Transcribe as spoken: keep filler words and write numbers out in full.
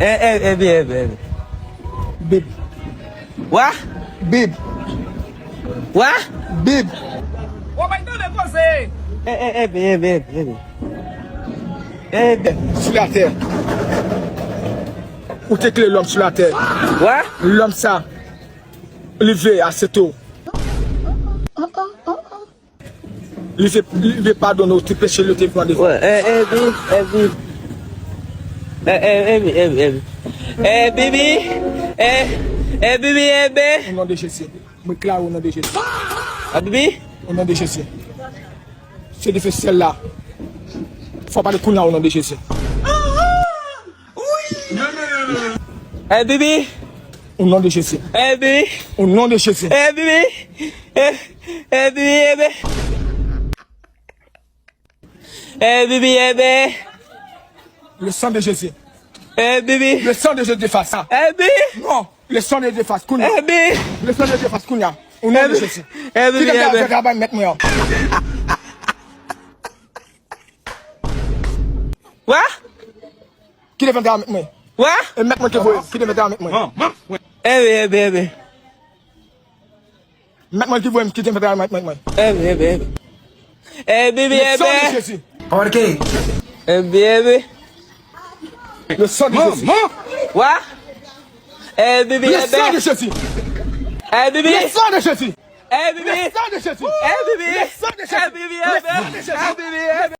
Eh, eh, eh, bien, eh, bien. Bib. Wa? Bib. Wa? Bib. Ou pa tande koze. Eh, eh, eh, bien, eh, bien, eh, bien. Eh, bien. Sou latè. Ou te kle lòm sou latè. Wa? Lòm sa. Li vle aksepte w. Li vle, li vle padone w tout peche li te fè devan. Wè, eh, eh, bi, eh, bi. Eh, eh, eh, bi, eh, bi, eh, bi. Eh, bibi, eh, be. O non de Jezi. Mwen deklare o non de Jezi. Ah, bibi? O non de Jezi. Se defen syèl la. Fò pale kounye a o non de Jezi. Eh, bibi. O non de Jezi. Eh, bibi. O non de Jezi. Eh, bibi. Eh, eh, bibi, eh, be. Eh, bibi, eh, be. Le sang de Jésus. Eh, bibi. Le sang de Jésus efface. Eh, bibi. Non. Le sang de Jésus efface. Kounye a. Eh, bibi. Le sang de Jésus efface. Kounye a. O non de Jezi. Eh, bibi, eh, be. Ki te fè travay mèt mwen an? Wa? Ki te fè travay mèt mwen? Wa? E mèt mwen ki voye. Ki te fè travay mèt mwen? Eh, bibi, eh, be, eh, be. Mèt mwen ki voye m, ki te fè travay mèt mwen. Eh, bibi, eh, be. Eh, bibi, eh, be. Le sang de Jésus. Porque? Eh, bibi, eh, be. Le sang de Jésus. Wa? Eh, bibi, eh, be. Le sang de Jésus. Eh, bibi. Le sang de Jésus. Eh, bibi. Le sang de Jésus. Eh, bibi. Le sang de Jésus. Eh, bibi, eh, be. Le sang de Jésus. Eh, bibi, eh, be.